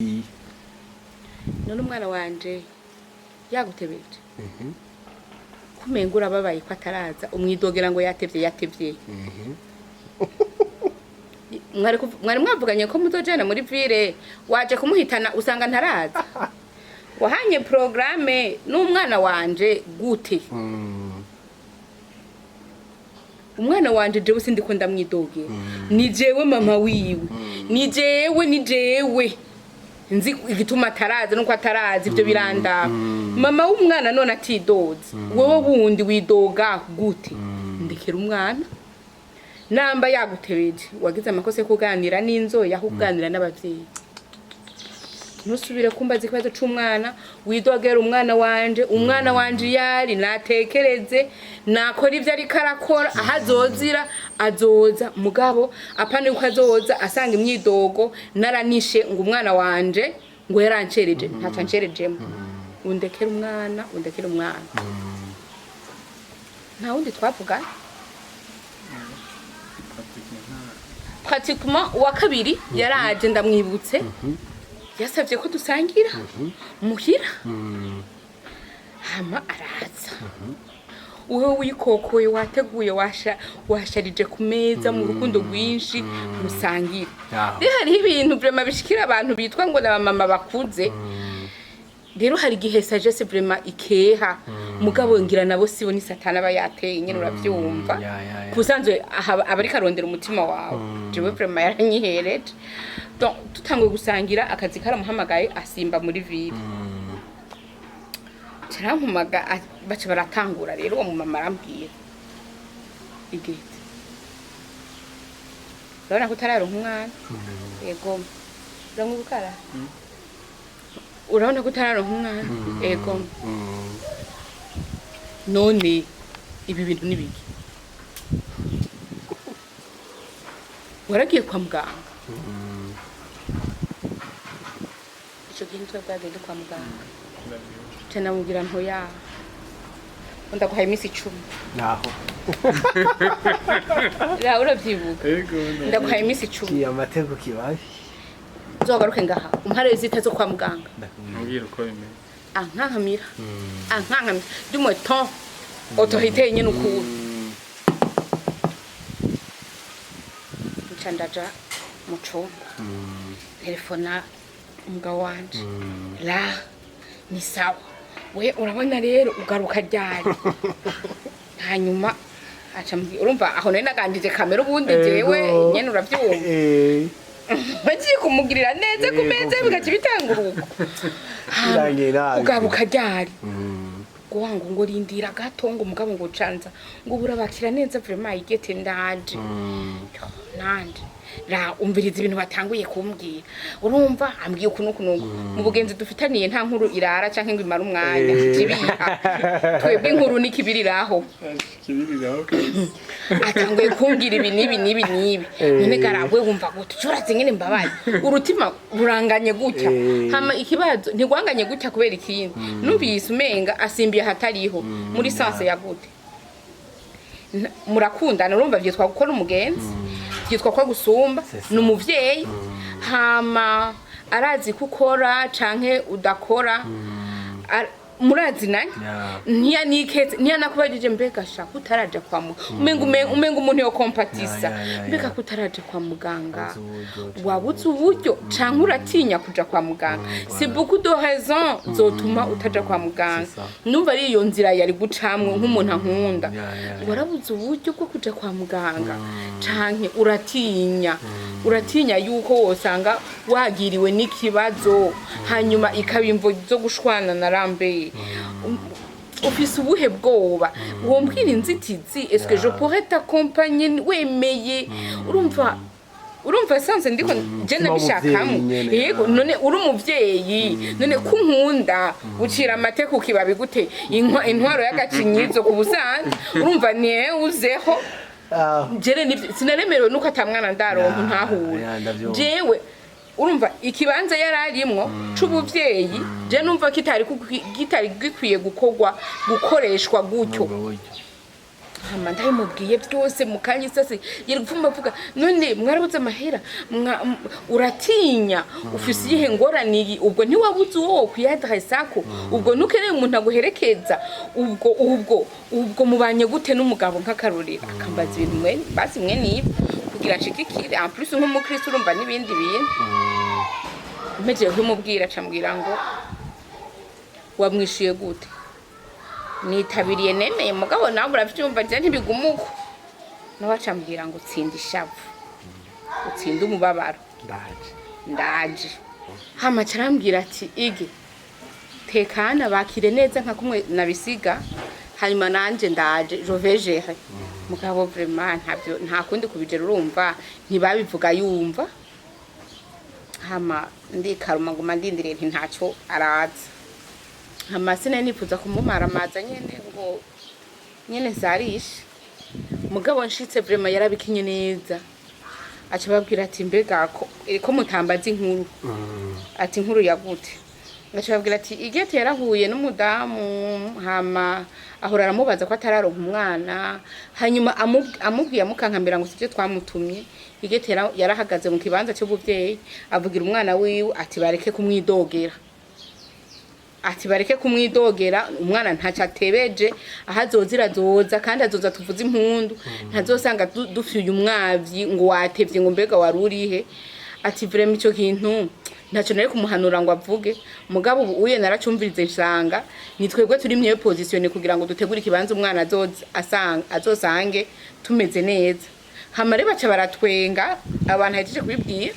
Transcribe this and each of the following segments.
None umwana wanje yagutebeje, kumenga urababaye ko ataraza, umwidogera ngo yatevye, yatevye. Mwari mwavuganye ko muzojana muri ville, waje kumuhitana usanga ntaraza. Wahanye programme n'umwana wanje gute? Umwana wanje jewe sindiko ndamwidogera, ni jewe mama wiwe, ni jewe nzi igituma ataraza nuko ataraza. Ibyo birandaba, mama w'umwana. None atidoze, wowe wundi widoga gute? Ndekera umwana. Namba yagutebeje, wagize amakosa yo kuganira n'inzoya aho kuganira n'abavyeyi. Ntusubire kumbaza ikibazo c'umwana, widogera umwana wanje. Umwana wanje iyo ari natekereze, nakora ivyo ariko arakora, aho azozira azoza, mugabo apana yuko azoza asanga imyidogo naranishe ngo umwana wanje ngo yarancereje. Ntaco ancerejemo. Undekere umwana, undekere umwana. Nta wundi twavugana. Pratiquement uwa kabiri yaraje, ndamwibutse, yasabye ko dusangira muhira, hama araza. Wowe wikokoye, wateguye, washarije ku meza mu rukundo rwinshi, musangire. Rero hariho ibintu vraiment bishikira abantu bitwa ngo n'abamama bakuze. Rero hari igihe sagesse vraiment ikeha, mugabo ngira nabo sibo, ni Satani aba yateye nyene, uravyumva. Ya. Kusanzwe aba ariko arondera umutima wawe. Jewe vraiment yaranyihereje. Donc tutanguye gusangira, akazi karamuhamagaye, asimba muri ville, carankumaga, baca baratangura. Rero uwo mumama arambwira: "Igete, urabona ko utararonka umwana." Yego. Uramwibukara, urabona ko utararonka umwana. Yego. "None ibi bintu ni biki? Waragiye kwa muganga?" Ico gihe nitwe bwagende kwa muganga. Ca namubwira ntoya: "Ndaguhaye iminsi 10." Naho. Ra, uravyibuka? Ego. "Ndaguhaye iminsi 10." Kiye amatego kibabi. "Uzogaruke ngaha umpare zita zo kwa muganga." Ndakubwira. Mbwira uko bimeze. Ankankamira, ankankamira du moins ton autorité nyene ukuntu. Nca ndaja mu cumba, telefona umugabo wanje: "La, ni sawa we, urabona rero ugaruka ryari?" Hanyuma aca urumva aho nari naganjije kamera ubundi jewe nyene, uravyumva, bagiye kumugirira neza ku meza, bigaca bitangura uko. Birangiye nabi. "Ugaruka ryari?" Ngo ngo rindira gato, ngo mugabo ngo canza ngo burabakira neza vraiment, igete ndaje. Yo, nanje ra, umviriza ibintu batanguye kumbwira. Urumva ambwiye ukuntu ukuntu mu bugenzi dufitaniye nta nkuru irara canke ngo imare umwanya. Kibiha twebwe inkuru nikibiriraho. Kibiriraho kabisa. Atanguye kumbwira ibi n'ibi n'ibi n'ibi. "None garabwe wumva gute? Urazi ngene mbabaye, urutima ruranganye gutya." Hama ikibazo ntigwanganye gutya kubera ikindi, numvise umenga asimbiye ahatariho muri sens ya gute. Murakundana, urumva vyitwa gukora umugenzi, vyitwa ko gusumba. C'est ça. Ni umuvyeyi, hama arazi ko ukora canke udakora. Murazinanye. Ntiyaniketse, ntiyanakubajije: "Mbega shaka utaraja kwa muganga?" Umenga umuntu yo kompatisa. "Mbega ko utaraja kwa muganga?" Wabuze uburyo. Wabuze uburyo canke uratinya kuja kwa muganga? C'est beaucoup de raisons zotuma utaja kwa muganga. C'est ça. Numva ari iyo nzira yari gucamwo nk'umuntu ankunda. Ya. "Warabuze uburyo bwo kuja kwa muganga canke uratinya yuko wosanga wagiriwe n'ikibazo, hanyuma ikaba imvo zo gushwana na Rambeye? Ufise ubuhe bwoba? Wombwira inzitizi? Est-ce que je pourrais t'accompagner wemeye?" Urumva sanze ndiko je nabishakamo. Umuvyeyi nyene, Yego. "None uri umuvyeyi, none ko unkunda, ucira amate ku kibabi gute? Intwaro y'agacinyizo ku busanzwe." Urumva niye uzeho. Jere nivyo sinaremerewe nuko atamwana ndaronka. Ntahure. Ya, ndavyumva. Jewe urumva ikibanza yari arimwo c'ubuvyeyi, je numva kitari gikwiye gukorwa, gukoreshwa gutyo. Ubwo buryo. Hama ndabimubwiye byose mu kanya isase, yari gupfuma avuga: "None mwarabuze amahera? Uratinya? Ufise iyihe ngorane iyi? Ubwo ntiwabuze uwo wokwiyadresako? Ubwo ntukeneye umuntu aguherekeza? Ubwo mubanye gute n'umugabo?" Nk'akarorero, akambaza ibintu basi mwe niba kugira nshigikire, en plus nk'umukristo, urumva n'ibindi bintu. Mpejeje kubimubwira, acambwira ngo: "Wamwishuye gute?" Nitabiriye, nemeye, mugabo nawe uravyumva, je ntibiguma uko. Nawe acambwira ngo: "Utsinda ishavu, utsinde umubabaro." Ndaje. Ndaje. Hama carambwira ati: "Ige tekana, bakire neza nka kumwe nabisiga, hanyuma nanje ndaje, je vais gérer." Mugabo vraiment ntabyo, nta kundi kubijera, urumva ntibabivuga yumva. Hama ndikaruma, nguma ndindiriye, nti ntaco araza. Hama sinari nifuza kumumaramaza nyene ngo nyene zarishe, mugabo nshitse, vraiment yarabikinye neza. Aca ababwira ati: "Mbega ko mutambaza inkuru?" Ati: "Inkuru ya gute?" Aca ababwira ati: "Igete yarahuye n'umudamu, hama ahora aramubaza ko atararonka umwana. Hanyuma amubwiye, amukankamira ngo sivyo twamutumye. Igete yarahagaze mu kibanza cy'ubuvyeyi, avugira umwana wiwe ati bareke kumwidogera, ati bareke kumwidogera, umwana ntacyo atebeje, aho azozira azoza, kandi azoza tuvuze impundu, ntazosanga dufyuye umwavyi ngo watevye, ngo mbega wari urihe." Ati: "Vraiment ico kintu ntacyo nari kumuhanura ngo avuge, mugabo ubu uye naracumvirize, nsanga ni twebwe turi mieux positionné kugira ngo dutegure ikibanza umwana azoza azosange tumeze neza." Hama rero baca baratwenga abantu ahejeje kubibwira,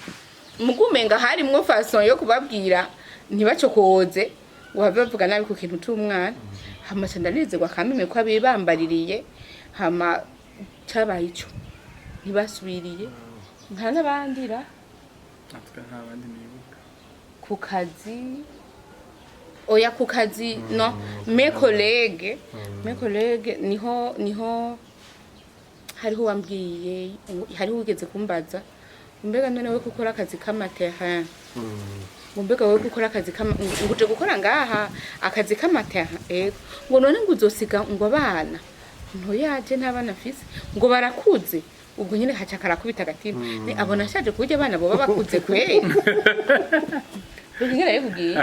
mugumenga harimwo façon yo kubabwira ntibacokoze ngo have bavuga nabi ku kintu c'umwana. Hama ca ndanezerwa kameme ko abibambaririye. Hama cabaye ico, ntibasubiriye nta n'abandira. Natwe nta bandi nibuka. Ku kazi, oya, ku kazi no, mes collègues niho hariho uwambwiye, hariho uwigeze kumbaza: "Mbega none we gukora akazi k'amaterrain, ngo mbega wowe gukora akazi kama, ngo uje gukora ngaha akazi k'amaterrain, ego, ngo none ngo uzosiga ngo abana?" Ntoyaje, nta bana afise, ngo barakuze. Ubwo nyine haca karakubita agatima. Ni abona ashaje kuburyo abana boba bakuze kweri? Ubwo nyine yabikubwiye,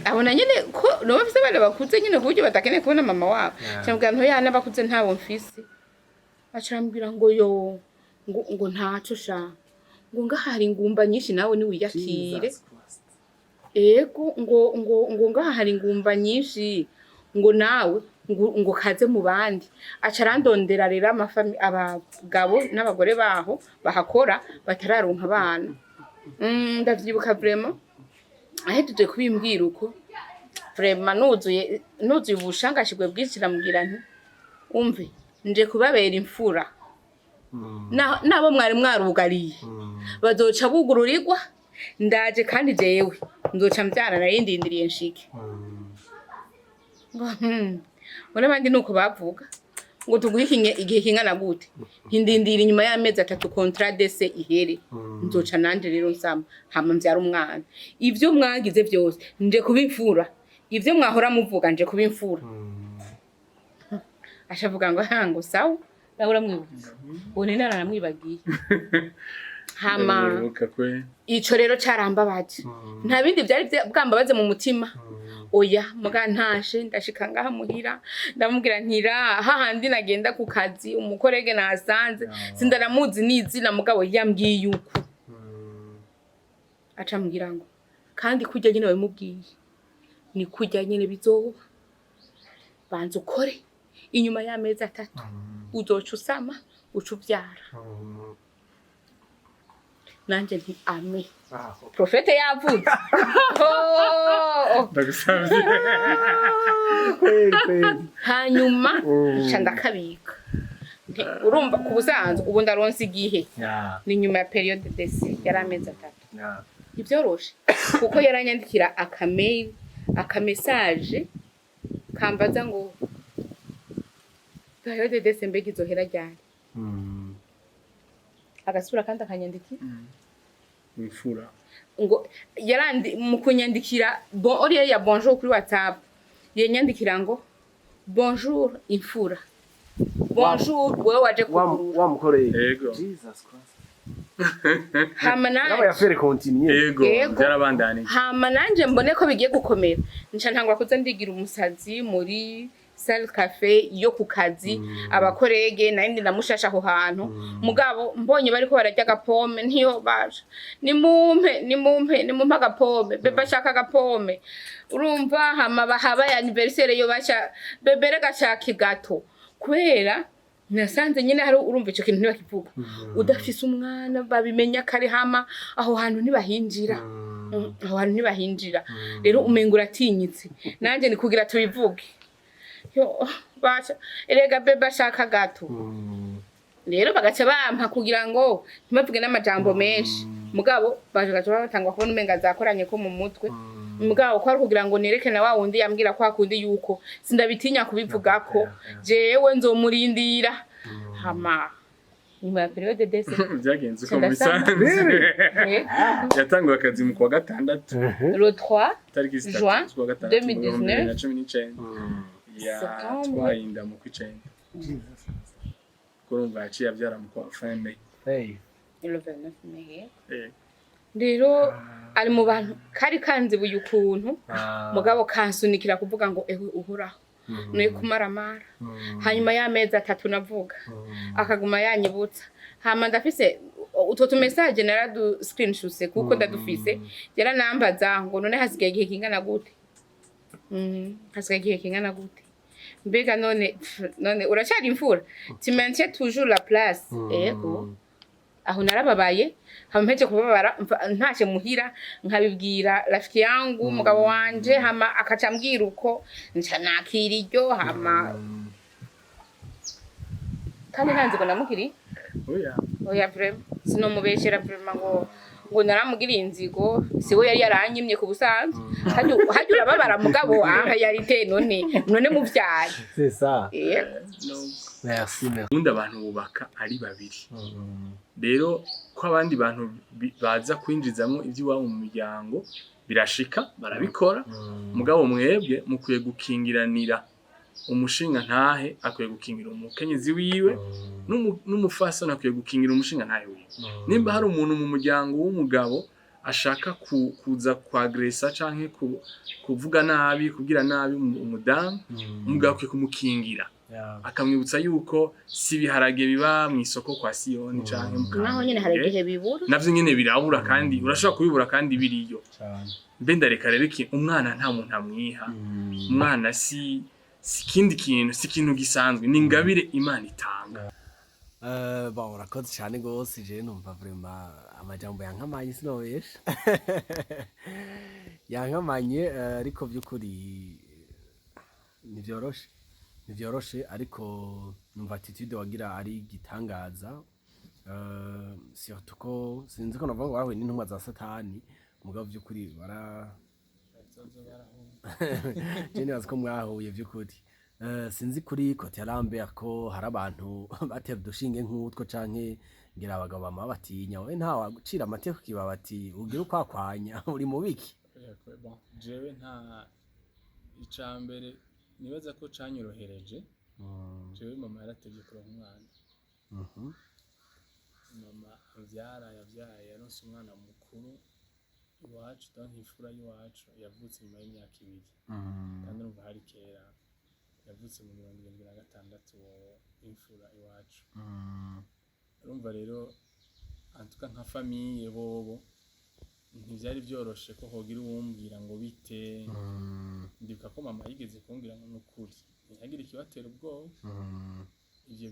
abona nyine ko noba mfise abana bakuze nyine kuburyo badakeneye kubona mama wabo. Cyambwira ntoya n'abakuze ntabo mfise. Aca arambwira ngo: "Yo, ngo ntaco sha, ngo ngaha hari ingumba nyinshi, nawe niwiyakire." Jesus Christ. Ego, ngo ngaha hari ingumba nyinshi, ngo nawe ngo kaze mu bandi. Aca arandondera rero amafami, abagabo n'abagore baho bahakora batararonka abana. Ndavyibuka vraiment ahejeje kubimbwira uko, vraiment nuzuye ubushangashigwe bwinshi. Namubwira nti: "Umve, nje kubabera imfura. Nabo mwari mwarugariye bazoca bugururirwa. Ndaje, kandi jewe nzoca mvyara, narindindiriye nshike." Ngo: Ngo n'abandi nuko bavuga ngo tuguhe igihe kingana gute? Ntindindira inyuma y'amezi 3 contrat d'essai ihere, nzoca nanje rero nsama, hama mvyara umwana. Ivyo mwagize vyose, nje kuba imfura. Ivyo mwahora muvuga, nje kuba imfura." Ashavuga ngo: "Ha, ngo sawa." Nawe uramwibutsa, ubu ni naramwibagiye. Hama Ndamwibuka kwe. Ico rero carambabaje, nta bindi vyari bwambabaze mu mutima, oya. Muga ntashe, ndashika ngaha muhira, ndamubwira ntira hahandi nagenda ku kazi, umucollègue nahasanze, sindanamuzi n'izina, mugabo yambwiye uku. Aca ambwira ngo: "Kandi kurya nyene wabimubwiye ni kurya nyene bizoba. Banza ukore, inyuma y'amezi 3 uzoca usama, uca uvyara." Nanje nti: "Amen." Aho. Prophète yavuze. Oh! Ndagusavye. Kweli kweli. Hanyuma nca ndakabika. Urumva ku busanzwe ubu ndaronse igihe, ni nyuma ya période d'essai yari amezi 3. Ntibyoroshe kuko yaranyandikira akamail, akamessage kambaza ngo: "Période d'essai mbega izohera ryari?" Agasura kandi akanyandikira. Imfura. Ngo yarandi mu kunyandikira bon oriya ya bonjour kuri WhatsApp, yanyandikira ngo: "Bonjour imfura." Bonjour, wewe waje kugurura. Wamukoreye. Yego. Jesus Christ. Hama Nabo nanje yafere continue. Yego. Yego. Byarabandanije. Hama nanje mbone ko bigiye gukomera, nca ntangura kuza ndigira umusazi muri salle café yo ku kazi. Aba collègues, nari ndi ndamushasha aho hantu, mugabo mbonye bariko bararya agapome, ntiyo baje: "Nimumpe, nimumpe, nimumpe agapome, bébé ashaka agapome." Urumva, hama bahaba ya anniversaire yo baca: "Bébé rega ashaka igato." Kubera nasanze nyine hari, urumva, ico kintu ntibakivuga udafise umwana, babimenya kare. Hama aho hantu ntibahinjira. Aho hantu ntibahinjira rero, umenga uratinyitse. Nanjye ni kugira tubivuge yo baca: "Erega bébé ashaka gato." Rero bagaca bampa kugira ngo ntibavuge n'amajambo menshi, mugabo bagaca batangwa kubona umenga zakoranye ko mu mutwe. Mugabo ko ari kugira ngo nereke na wa wundi yambwira kwa kundi yuko sindabitinya kubivugako, jewe nzomurindira. Hama nyuma ya période d'essai, Byagenze uko mu Ndasanga. bisanzwe yatanguye akazi mu kwa gatandatu, le 3 tariki 3 juin z'ukwa gatandatu mu 2019. 2019, Septembre. yatwaye inda mu kw'icenda. Kurumva yaciye abyara mu kwa fin mai. Hey. Le 29 mai. Eh. Rero ari mu bantu kari kanzibuye ukuntu, mugabo kansunikira kuvuga ngo: "Ewe Uhoraho, nuye kumaramara." Hanyuma y'amezi 3 navuga, akaguma yanyibutsa. Hama ndafise utwo tu message, naradu screenshot kuko ndadufise. Yaranambaza ngo: "None hasigaye igihe kingana gute? Hasigaye igihe kingana gute? Mbega none pf, none uracari imfura? Tu maintiens toujours la place?" Ego, aho narababaye. Hama mpeje kubabara, ntashe muhira nkabibwira rafiki yangu, umugabo wanje. Hama akaca ambwira uko nca nakira iryo. Hama kandi nta nzigo namugiriye. Oya. Oya, vraiment sinomubeshera, vraiment ngo naramugiriye inzigo. Siwe yari yaranyimye ku busanzwe. Hajya urababara, mugabo aha yarite none muvyaye. C'est ça. Yego. No. Merci, merci. Ubundi abantu bubaka ari babiri. Rero ko abandi bantu baza kwinjizamwo iby'iwabo mu miryango, birashika barabikora, mugabo mwebwe mukwiye gukingiranira. Umushinga ntahe akwiye gukingira umukenyezi wiwe, n'umufasoni akwiye gukingira umushinga ntahe wiwe. Nimba hari umuntu mu muryango w'umugabo ashaka kuza kwagresa canke kuvuga nabi, kugira nabi umudamu, umugabo akwiye kumukingira, akamwibutsa yuko si ibiharage biba mu isoko kwa Siyoni canke mu Naho nyene hari Kamenge. igihe bibura. Navyo nyene birabura, kandi urashobora kubibura kandi biriyo. Mbe ndareka rero iki, umwana nta muntu amwiha. Umwana si ikindi kintu, si ikintu gisanzwe, ni ingabire Imana itanga. Bon, urakoze cyane gose. Je numva vraiment amajambo yankamanye, sinobesha, yankamanye. Ariko by'ukuri ntivyoroshe, ntivyoroshe, ariko numva attitude wagira ari igitangaza. Surtout ko sinzi ko navuga ngo warahuye n'intumwa za Satani, mugabo by'ukuri bara je nibaza ko mwahuye by'ukuri. Sinzi kuri côté ya Lambert ko hari abantu batera udushinge nk'utwo, canke ngira abagabo bama batinya. We nta wagucira amateka kiba bati ugira ukwakwanya uri mu biki? Bon, jewe nta icambere nibaza ko canyorohereje. Jewe mama yaratevye kuronka umwana. Mama amvyara yavyaye, yaronse umwana mukuru iwacu, donc imfura y'iwacu yavutse nyuma y'imyaka 2. Kandi urumva hari kera, yavutse mu 76 uwo imfura iwacu. Urumva rero, antuka nka famille bobo ntivyari vyoroshe ko hogira uwumbwira ngo bite. Ndibuka ko mama yigeze kumbwira ngo: "Nukuri ntihagire ikibatera ubwoba, ivyo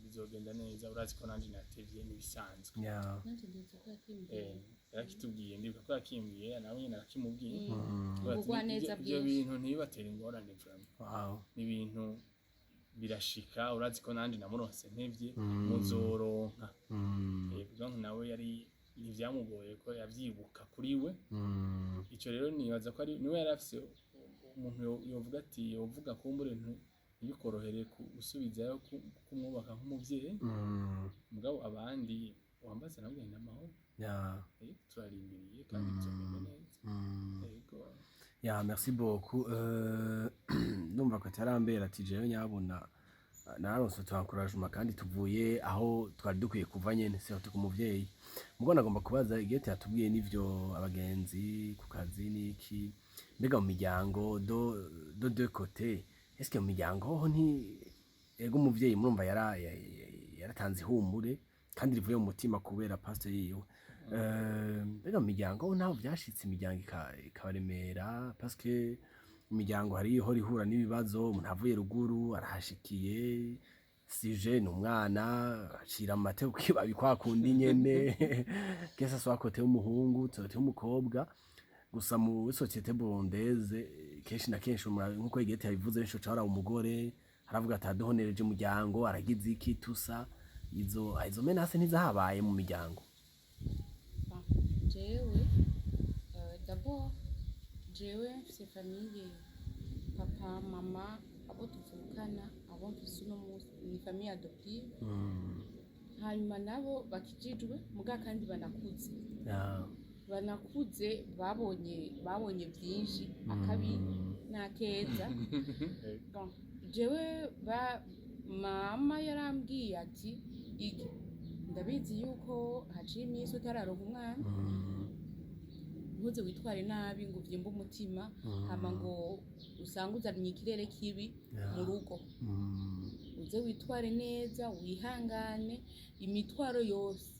bizogenda neza. Urazi ko nanje natevye, n'ibisanzwe." Yarakitubwiye, ndibuka ko yakimbwiye, nawe nyene arakimubwiye. Avuga ati, Ubugwaneza Ivyo bwinshi." bintu ntibibatere ingorane, vraiment. Ni ibintu birashika, urazi ko nanje namuronse ntevye, muzoronka." Donc nawe yari ntivyamugoye ko yavyibuka kuri we. Ico rero nibaza ko ari niwe yari afise umuntu yovuga ati yovuga kumbure ntibikorohere gusubizayo kumwubaka nk'umuvyeyi. Mugabo abandi wambaza nabwo ni amahoro. Turarindiriye kandi bizogenda neza. Yego. Ya, merci beaucoup. Ndumva ko atarambera ati jewe nyabuna. Naronse utu encouragement kandi tuvuye aho twari dukwiye kuva nyene, surtout ku muvyeyi. Mugo nagomba kubaza Igete, yatubwiye n'ivyo abagenzi ku kazi n'iki, mbega mu miryango de deux côtés, est-ce que mu miryango hoho nti ego umuvyeyi murumva yaratanze ihumure kandi rivuye mu mutima kubera pasteur yiwe. Mbega mu miryango ho ntaho vyashitse imiryango ikabaremera? Parce que imiryango hari ihora ihura n'ibibazo, umuntu avuye ruguru arahashikiye, sije ni umwana acira amate kukibabi kwa kundi nyene, que ça soit côté y'umuhungu, côté y'umukobwa. Gusa mu société burundaise kenshi na kenshi nkuko Igete yabivuze, benshi uca baraba umugore, aravuga ati aduhonereje umuryango, aragize iki tusa. Izo menaces ntizahabaye mu miryango? Bon, jewe d'abord jewe mfise famille, papa, mama, abo tuvukana, abo mfise uno munsi ni famille adoptive. Hanyuma nabo bakijijwe muga kandi banakuze. Banakuze, babonye byinshi, akabi n'akeza. Bon, jewe ba mama yarambwiye ati: "Ige, ndabizi yuko haciye iminsi utararonka umwana, ntuze witware nabi ngo uvyimbe umutima, hama ngo usange uzanye ikirere kibi mu rugo. Uze witware neza, wihangane, imitwaro yose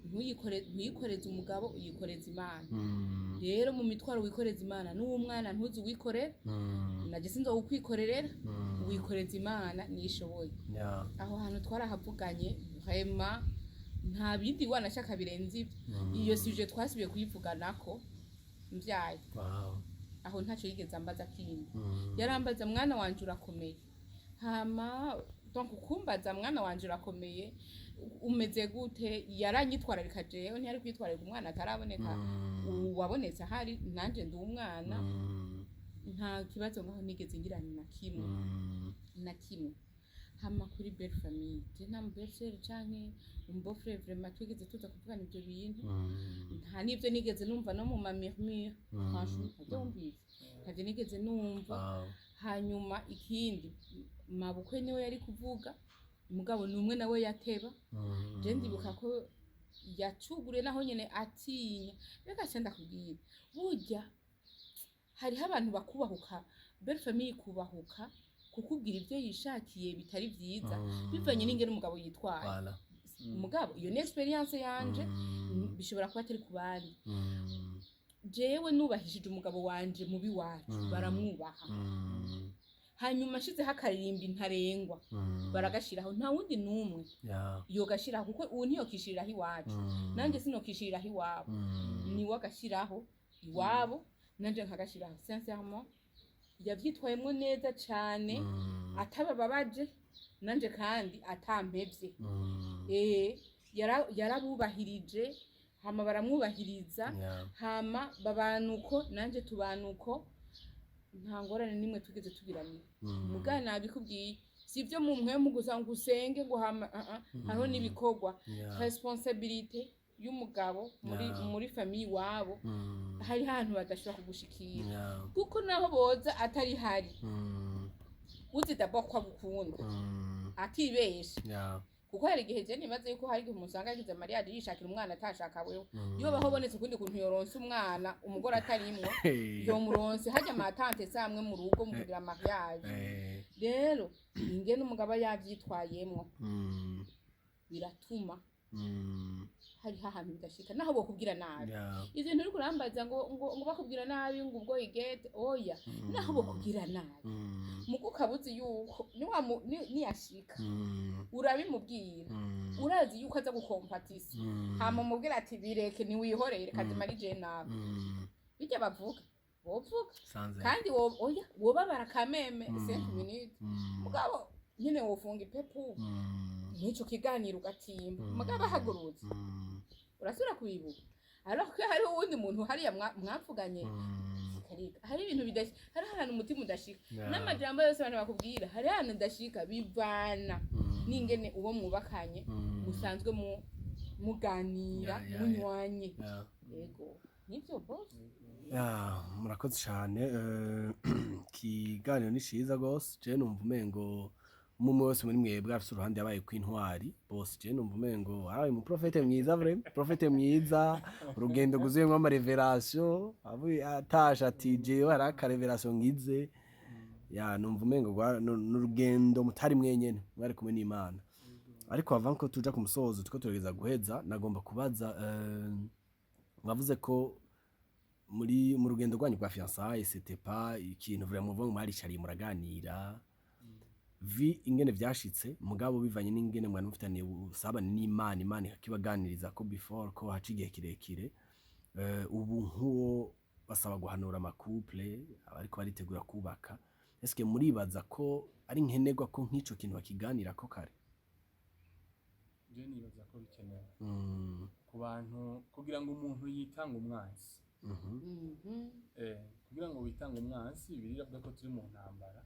ntuyikoreze umugabo, uyikoreze Imana. Rero mu mitwaro wikoreza Imana n'uwo mwana ntuzi uwikorera, naje sinzowukwikorerera, wikoreza Imana nishoboye." Aho hantu twarahavuganye vraiment, nta bindi wanashaka birenze ibyo. Iyo sujet twasubiye kuyivuganako mbyaye. Aho ntacyo yigeze ambaza kindi. Yarambaza: "Mwana wanje, urakomeye?" Hama donc kumbaza: "Mwana wanje, urakomeye, umeze gute?" Yaranyitwararika jewe, ntiyari kwitwararika umwana ataraboneka. Uwabonetse ahari nanje ndi umwana. Nta kibazo ngaho nigeze ngirana na kimwe, na kimwe. Hama kuri belle famille, je nta mu belle-sœur canke umu beau-frère vraiment twigeze tuza kuvugana ivyo bintu. Nta n'ivyo nigeze numva no mu ma murmure, franchement ntavyo wumvise, ntavyo nigeze numva. Hanyuma ikindi, mabukwe niwe yari kuvuga, mugabo ni umwe nawe yateba. Je ndibuka ko yacuguriye naho nyene atinya. Reka ca ndakubwira, burya hariho abantu bakubahuka, belle famille kubahuka kukubwira ibyo yishakiye bitari vyiza, bivanye n'ingene umugabo yitwaye. Voilà. Mugabo iyo ni expérience yanje, bishobora kuba atari ku bandi. Jewe nubahishije umugabo wanje mubi wacu, baramwubaha. Hanyuma ashizeho akaririmbi ntarengwa, baragashiraho, nta wundi n'umwe yogashiraho, kuko ubu ntiyokishiriraho iwacu, nanjye sinokishiriraho iwabo. Niwe agashiraho iwabo, nanje nkagashiraho. Sincèrement yavyitwayemwo neza cane, atabababaje nanje kandi atampevye. Yarabubahirije, hama baramwubahiriza. Hama babana uko, nanje tubana uko, nta ngorane nimwe tugeze tugiranira. Mugana nabikubwiye, si ibyo mu mpwemu gusa ngo usenge ngo hama hariho n'ibikorwa, responsabilité y'umugabo muri muri famille iwabo. Hari ahantu badashobora kugushikira, kuko naho boza atari hari, uzi d'abord ko agukunda, atibesha. Kuko hari igihe je nibaze yuko hari igihe umuntu usanga yagize mariage yishakira umwana atashaka wewe. Iyo baho bonetse ukundi kuntu yoronse umwana umugore atarimwo, yomuronse harya ama attentes samwe mu rugo mu kugira mariage. Rero ingene umugabo yavyitwayemwo biratuma hariho ahantu bidashika naho bokubwira nabi. Ivyo bintu uriko urambaza ngo bakubwira nabi, ngo ubwo igete, oya, naho bokubwira nabi, mugo ukabuzi yuko niyashika urabimubwira, urazi yuko aza gukompatisa, hama umubwira ati: "Bireke, ntiwihorere kazima ari je nawe." Bijya bavuga bovuga. Sanze. Kandi oya, wobabara kameme 5 minutes, mugabo nyene wofunga ipepu nk'ico kiganiro ugatimba, mugabo ahagurutse urasubira kubibuka, alors ko hariho uwundi muntu hariya mwavuganye. Karika hari ibintu bidashika, hari ahantu umutima udashika. N'amajambo yose abantu bakubwira, hari ahantu udashika, bivana n'ingene uwo mwubakanye musanzwe muganira, munywanye. Yego, nivyo boss. Ya, murakoze cyane. Ikiganiro ni ciza gose. Je numva umengo Umwe wese muri mwebwe afise uruhande yabaye kw'intwari bose. Je numva umengo arabaye umuprofete mwiza, vraiment profete mwiza, urugendo rwuzuyemwo ama révélations. Avuye atashe ati: "Jewe hari aka révélation ngize." Ya, numva umengo n'urugendo mutari mwenyene, mwari kumwe n'Imana. Ariko avant ko tuja ku musozo, turiko tugerageza guheza, nagomba kubaza, mwavuze ko muri mu rugendo rwanyu rwa fiançailles, c'était pas ikintu vraiment muvuga ngo mwaricariye muraganira vi ingene vyashitse, mugabo bivanye n'ingene mwari mufitaniye ubusabane n'Imana, Imana ikakibaganiriza ko before ko haca igihe kirekire. Ubu nk'uwo basaba guhanura ama couples abariko baritegura kubaka, eske muribaza ko ari nkenerwa ko nk'ico kintu bakiganirako kare? Je nibaza ko bikenewe ku bantu kugira ngo umuntu yitange umwansi. Kugira ngo witange umwansi, Bibiliya iravuga ko turi mu ntambara.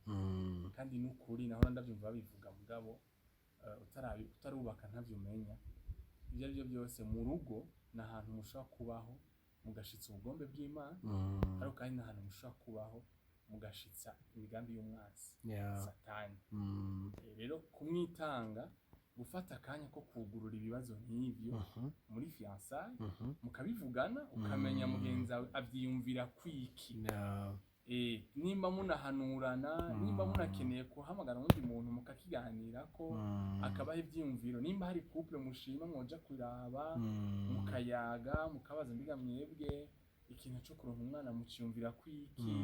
Kandi n'ukuri naho ndavyumva babivuga, mugabo utarubaka ntavyo umenya. Ibyo ari byo byose, mu rugo ni ahantu mushobora kubaho mugashitsa ubugombe bw'Imana, ariko kandi ni ahantu mushobora kubaho mugashitsa imigambi y'umwansi, Satani. Rero kumwitanga, gufata akanya ko kugurura ibibazo nk'ivyo muri fiançailles, mukabivugana, ukamenya mugenzi wawe avyiyumvira kwiki. Nimba munahanurana, nimba munakeneye guhamagara uwundi muntu mukakiganirako, akabaha ivyiyumviro, nimba hari couple mushima mwoja kuraba, mukayaga, mukabaza: "Mbega mwebwe ikintu co kuronka umwana muciyumvira kwiki?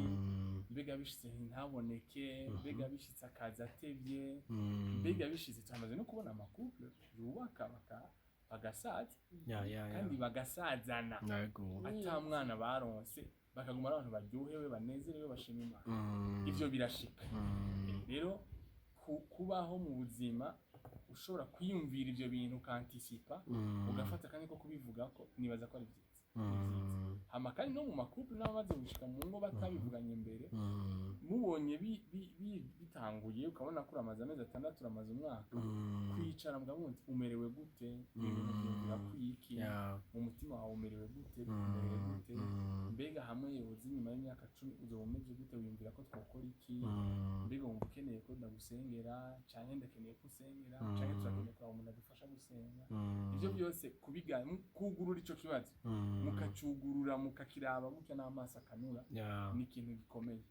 Mbega bishitse ntaboneke? Mbega bishitse akaza atevye? Mbega bishitse?" Turamaze no kubona ama couples yubaka bagasaza kandi bagasazana ata mwana baronse, bakaguma ari abantu baryohewe, banezerewe, bashima Imana. Ivyo birashika. Rero kubaho mu buzima ushobora kwiyumvira ivyo bintu, ukantisipa, ugafata akanya ko kubivugako, nibaza ko ari vyiza, ni vyiza. Hama kandi no mu ma couples n'abamaze gushika mu ngo batabivuganye mbere, mubonye bitanguye, ukabona ko uramaze amezi 6, uramaze umwaka, kwicara mukavuga muti: "Umerewe gute? Ibi bintu vyiyumvira kwiki? Mu mutima wawe umerewe gute? Bikumereye gute? Mbega hamwe yoza inyuma y'imyaka 10 uzoba umeze gute? Wiyumvira ko twokora iki? Mbega wumva ukeneye ko ndagusengera, canke ndakeneye ko usengera, canke turakeneye kuraba umuntu adufasha gusenga?" Ivyo byose kubiga, kugurura ico kibazo, mukacugurura, mukakiraba gutya n'amaso akanura, ni ikintu gikomeye.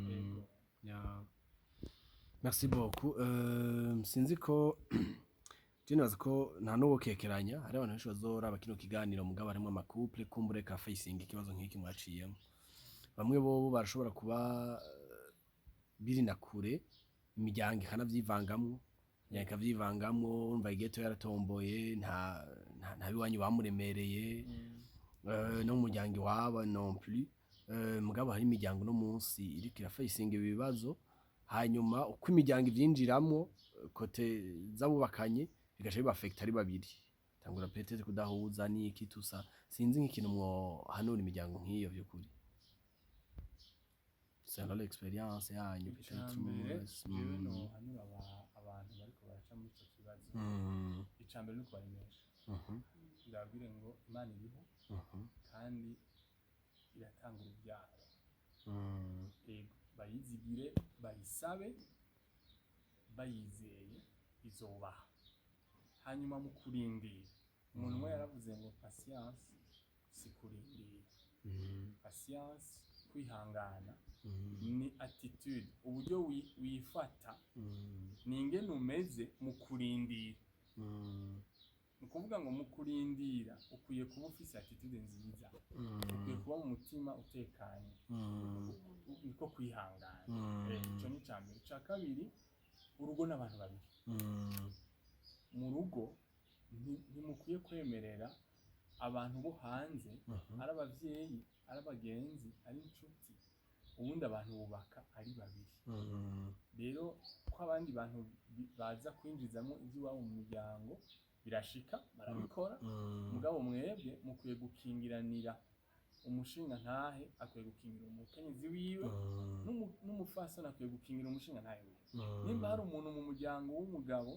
Yego. Yeah. Merci beaucoup. Sinzi ko je nibaza ko nta n'uwo kekeranya, hari abantu benshi bazoraba kino kiganiro, mugabo harimwo ama couples kumbure ka facing ikibazo nk'iki mwaciyemo. Bamwe bobo barashobora kuba biri na kure, imiryango ikanavyivangamwo, imiryango ikavyivangamwo, urumva igeto yaratomboye, nta biwanyu bamuremereye, no mu muryango iwabo non plus. Mugabo hari imiryango uno munsi iriko irafacinga ibi bibazo, hanyuma uko imiryango ivyinjiramwo, côté z'abubakanye, bigaca bibafekta ari babiri, tangura peut-être kudahuza n'iki tusa. Sinzi nk'ikintu mwohanura imiryango nk'iyo vy'ukuri, selon l'expérience yanyu peut-être. Icambere mwese. jewe nohanura abantu bariko baraca muri ico kibazo, icambere ni ukubaremesha. Ndababwire ngo Imana iriho kandi iratanga urubyaro. Yego, bayizigire, bayisabe bayizeye, izobaha. Hanyuma mu kurindira, umuntu umwe yaravuze ngo patience si kurindira. Patience, kwihangana, ni attitude, uburyo wifata, ni ingene umeze mu kurindira. Ni ukuvuga ngo mu kurindira ukwiye kuba ufise attitude nziza, ukwiye kuba mu mutima utekanye, niko kwihangana. Ico ni ica mbere. Ica kabiri, urugo n'abantu babiri. Mu rugo ntimukwiye kwemerera abantu bo hanze, ari abavyeyi, ari abagenzi, ari inshuti. Ubundi abantu bubaka ari babiri. Rero ko abandi bantu baza kwinjizamo iby'iwabo mu miryango, birashika, barabikora. Mugabo mwebwe mukwiye gukingiranira. Umushinga ntahe akwiye gukingira umukenyezi wiwe, n'umufasoni akwiye gukingira umushinga ntahe wiwe. Nimba hari umuntu mu muryango w'umugabo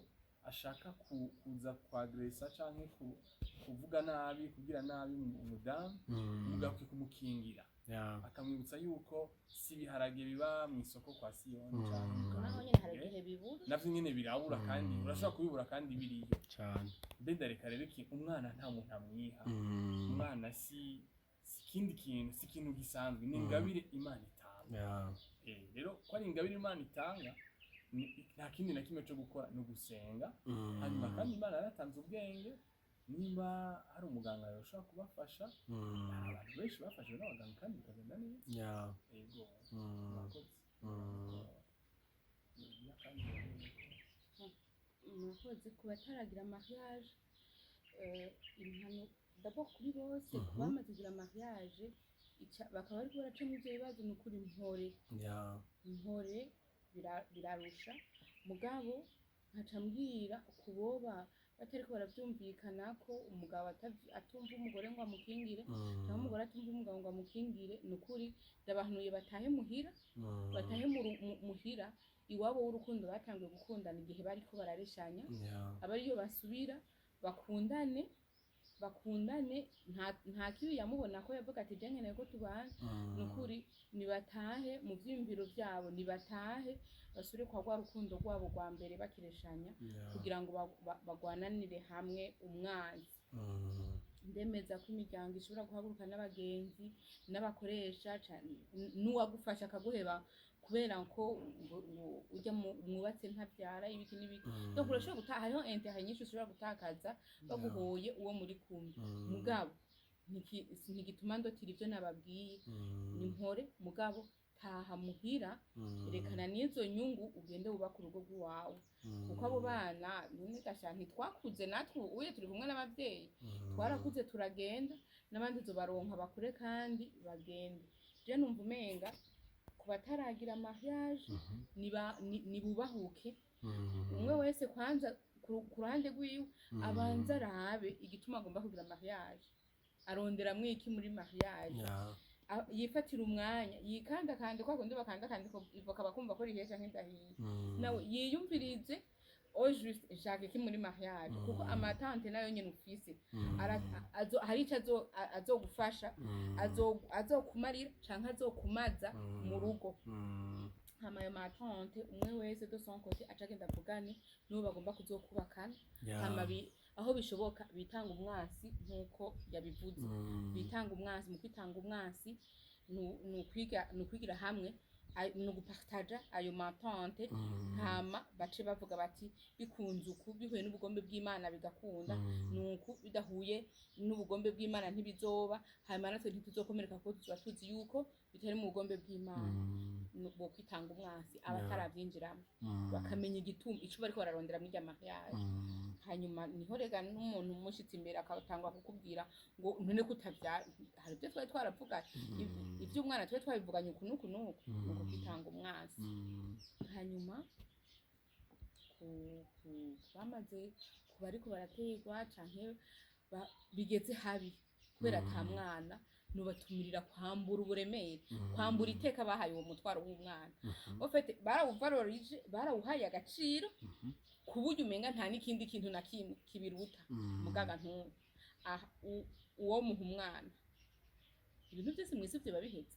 ashaka kuza kwagresa canke kuvuga nabi, kugira nabi umudamu, umugabo akwiye kumukingira. Akamwibutsa yuko si ibiharage biba mu isoko kwa Siyoni canke mu Naho Kamenge. nyene hari igihe bibura. Navyo nyene birabura, kandi urashobora kubibura kandi biriyo. Mbe reka rero iki, umwana nta muntu amwiha. Umwana si ikindi kintu, si ikintu gisanzwe, ni ingabire Imana itanga. Rero ko ari ingabire Imana itanga, nta kindi na kimwe cyo gukora, ni ugusenga. Hanyuma kandi Imana yaratanze ubwenge, nimba hari umuganga yoshobora kubafasha. Hari abantu benshi bafashwe n'abaganga kandi bikagenda neza. Yego. Murakoze. Kandi Murakoze. Ku bataragira mariage, impano d'abord kuri bose. Ku bamaze kugira mariage bakaba bariko baraca mu ivyo bibazo, ni ukuri mpore. Mpore, birarusha. Mugabo nkaca mbwira kuboba batariko baravyumvikana ko umugabo atumva umugore ngo amukingire, cyangwa umugore atumva umugabo ngo amukingire, ni ukuri ndabahanuye batahe muhira, batahe muhira iwabo w'urukundo batanguye gukundana igihe bariko barareshanya, aba ariyo basubira bakundane, bakundane. Nta kibi yamubona ko yavuga ati: "Je nkeneye ko tubana." Ni ukuri nibatahe mu vyiyumviro vyabo, nibatahe basubire kwa rwa rukundo rwabo rwa mbere bakireshanya, kugira ngo bagwananire hamwe umwanzi. Ndemeza ko imiryango ishobora guhaguruka, n'abagenzi n'abakoresha, n'uwagufasha akaguheba kubera ko ngo ujya mwubatse ntabyara, ibiki n'ibiki. Donc urashobora guta, hariho intérêt nyinshi ushobora gutakaza baguhoye uwo muri kumwe. Mugabo ntigituma ndotira ivyo nababwiye. Ni mpore, mugabo taha muhira, erekana n'izo nyungu, ugende wubake urugo rw'iwawe, kuko abo bana none gasha ntitwakuze natwe uye turi kumwe n'abavyeyi? Twarakuze turagenda, n'abandi uzobaronka bakure kandi bagende. Je numva umenga ku bataragira mariage nibubahuke, umwe wese kwanza ku ruhande rwiwe abanza arabe igituma agomba kugira mariage, aronderamwo iki muri mariage. Yifatira umwanya, yikandakande kwa kundi bakandakande ivoka bakumva ko rihiye canke ridahiye. Nawe yiyumvirize au juste nshaka iki muri mariage, kuko ama attentes nayo nyene ufise hari ico azogufasha, azokumarira canke azokumaza mu rugo. Hama ayo ma attentes, umwe wese de son côté aca agenda avugane n'uwo bagomba kuzokubakana. Hama aho bishoboka bitanga umwasi nk'uko yabivuze. Bitanga umwasi, mu kwitanga umwasi ni ukwigira hamwe, ni ugupartaja ayo ma attentes. Hama bace bavuga bati: "Bikunze uku, bihuye n'ubugombe bw'Imana bigakunda, nuku bidahuye n'ubugombe bw'Imana ntibizoba." Hanyuma natwe ntituzokomereka kuko tuzoba tuzi yuko bitari mu bugombe bw'Imana. Bo kwitanga umwasi abataravyinjiramo, bakamenya igituma ico bariko bararondera muri irya mariage. Hanyuma niho rega n'umuntu umushitse imbere akatangwa kukubwira ngo: "None kutavyara, hari ibyo twari twaravuganye, ivy'umwana twari twabivuganye uku n'uku n'uku." Nuko kwitanga umwasi. Hanyuma ku bamaze, ku bariko baraterwa canke bigeze habi kubera ata mwana, nubatumirira kwambura uburemere, kwambura iteka bahaye uwo mutwaro w'umwana. Au fait barawuvalorije, barawuhaye agaciro ku buryo umenga nta n'ikindi kintu na kimwe kibiruta. Mugaga ntubu aha uwo muha umwana, ibintu byose mw'isi vyoba biheze.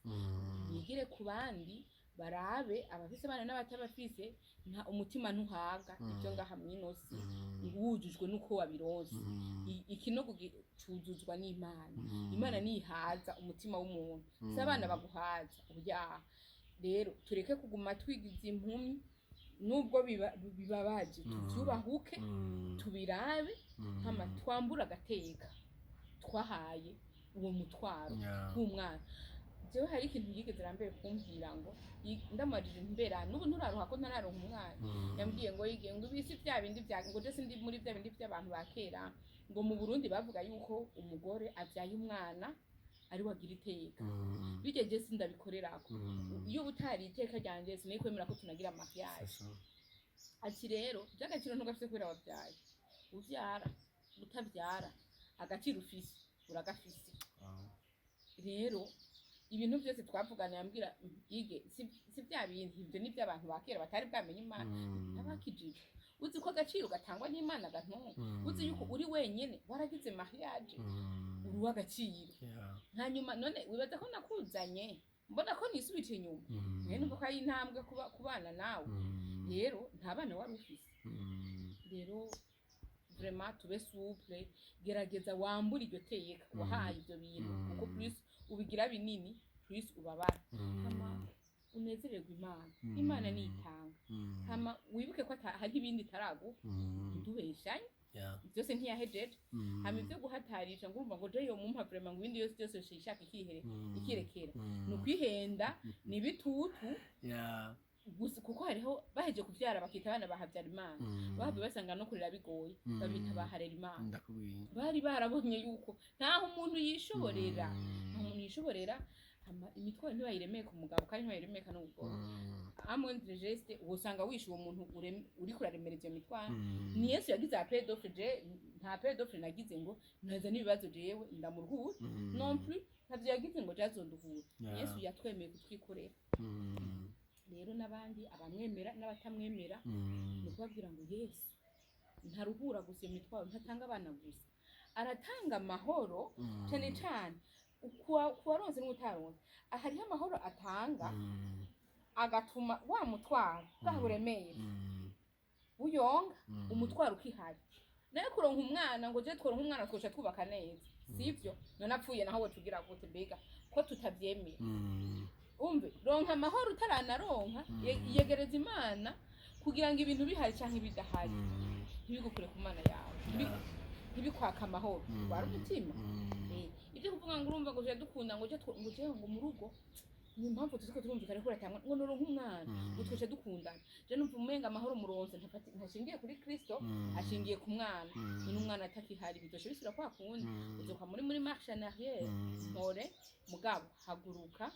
Bigire ku bandi, barabe abafise abana n'abatabafise. Nta umutima ntuhaga ibyo ngaha mw'ino si wujujwe n'uko wabironse. Ikinogo cuzuzwa n'Imana. Imana niyihaza umutima w'umuntu, si abana baguhaza uyaha. Rero tureke kuguma twigiza impumyi nubwo bibabaje, tuvyubahuke, tubirabe, hama twambure agateka twahaye uwo mutwaro w'umwana. Jewe hari ikintu yigeze rambere kumbwira ngo ndamubajije mbera n'ubu nturaruha ko ntararonka umwana, yambwiye ngo yigiye ngo ibisi bya bindi bya ngo je sindi muri bya bindi by'abantu ba kera, ngo mu Burundi bavuga yuko umugore avyaye umwana ari we agira iteka. Bijya je sindabikorerako, iyo utari iteka ryanje sinari kwemera ko tunagira mariage. Ati rero by'agaciro ntugafise kubera wabyaye, uvyara utavyara agaciro ufise uragafise. Rero ibintu byose twavugana yambwira ige si bya bintu, ibyo ni by'abantu ba kera batari bwamenye Imana n'abakijije. Uzi ko agaciro gatangwa n'Imana gantunga, uzi yuko uri wenyene waragize mariage. Uri uw'agaciro. Hanyuma none wibaza ko nakuzanye mbona ko nisubije inyuma? Mwene numva ko ari intambwe kuba kubana nawe. Rero nta bana wari ufise. Rero vraiment tube souple, gerageza wambure iryo teka wahaye ibyo bintu, kuko plus ubigira binini, plus ubabara. Hama unezererwe Imana. Imana niyitanga. Hama wibuke ko hari ibindi itaraguha. Ntitubeshanye, byose ntiyahejeje. Hama ibyo guhatarisha ngo urumva ngo je yomumpa vraiment, ngo ibindi byose byose ishaka ikihere ikirekera, ni ukwihenda, ni ibitutu gusa, kuko hariho baheje kuvyara bakita abana ba Habyarimana, bahava basanga no kurera bigoye, babita ba Harerimana. Ndakubwiye. Bari barabonye yuko ntaho umuntu yishoborera, nta muntu yishoborera. Hama imitwaro ntibayiremeka umugabo, kandi ntibayiremeka n'umugore. À moindre geste usanga wishe uwo muntu uriko uraremereza iyo mitwaro. Ni Yesu yagize appel d'offre. Je nta appel d'offre nagize ngo naza n'ibibazo jewe ndamuruhura. Non plus, ntavyo yagize ngo jazonduhura. Yesu yatwemeye kutwikorera. Rero n'abandi, abamwemera n'abatamwemera, ni ukubabwira ngo Yesu ntaruhura gusa iyo mitwaro, ntatanga abana gusa, aratanga amahoro. Cyane cyane kuwaronse n'utaronse, hariho amahoro atanga, agatuma wa mutwaro bwa buremere buyonga, umutwaro ukihari. Nayo kuronka umwana, ngo je tworonka umwana twoca twubaka neza, sivyo? None apfuye naho wocugira gute? Mbega ko tutavyemera? Umve, ronka amahoro utaranaronka, yegereza Imana kugira ngo ibintu bihari canke bidahari ntibigukure ku Mana yawe, ntibikwaka amahoro, wari umutima. Ibyo kuvuga ngo urumva ngo dukunda ngo je ngo je ngo mu rugo, ni impamvu tuziko turumvikana ko uratangwa ngo noronka umwana ngo twoca dukundana. Je numva umenga amahoro muronse ntashingiye kuri Kristo, ashingiye ku mwana. None umwana atakihari, bizosha bisubira kwa kundi, uzoka muri marche en arrière. Mpore mugabo, haguruka.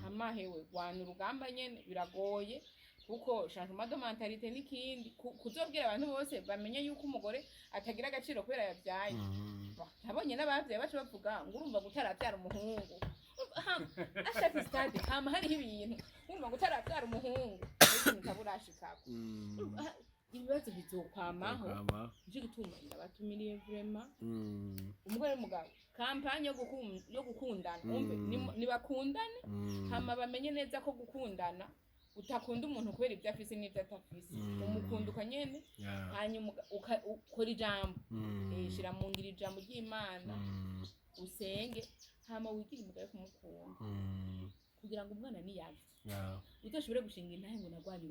Hamahewe rwana urugamba nyene, biragoye kuko changement de mentalité n'ikindi. Kuzobwira abantu bose bamenye yuko umugore atagira agaciro kubera yabyaye. Nabonye n'abavyeyi baca bavuga ngo urumva ngo utaravyara umuhungu, ashaka stade, hama hariho ibintu urumva ngo utaravyara umuhungu ariko utaba urashikako. Ibibazo bizokwamaho. Nico gituma ndabatumiriye vraiment, umugore n'umugabo, campagne yo gukundana. Umve, nibakundane, hama bamenye neza ko gukundana utakunda umuntu kubera ibyo afise n'ibyo atafise, umukunda uko nyene. Hanyuma ukora ijambo, shira mu ngiro ijambo ry'Imana, usenge, hama wigire imugabo yo kumukunda, kugira ngo umwana niyavye uzoshobore gushinga intahe ngo nagwanye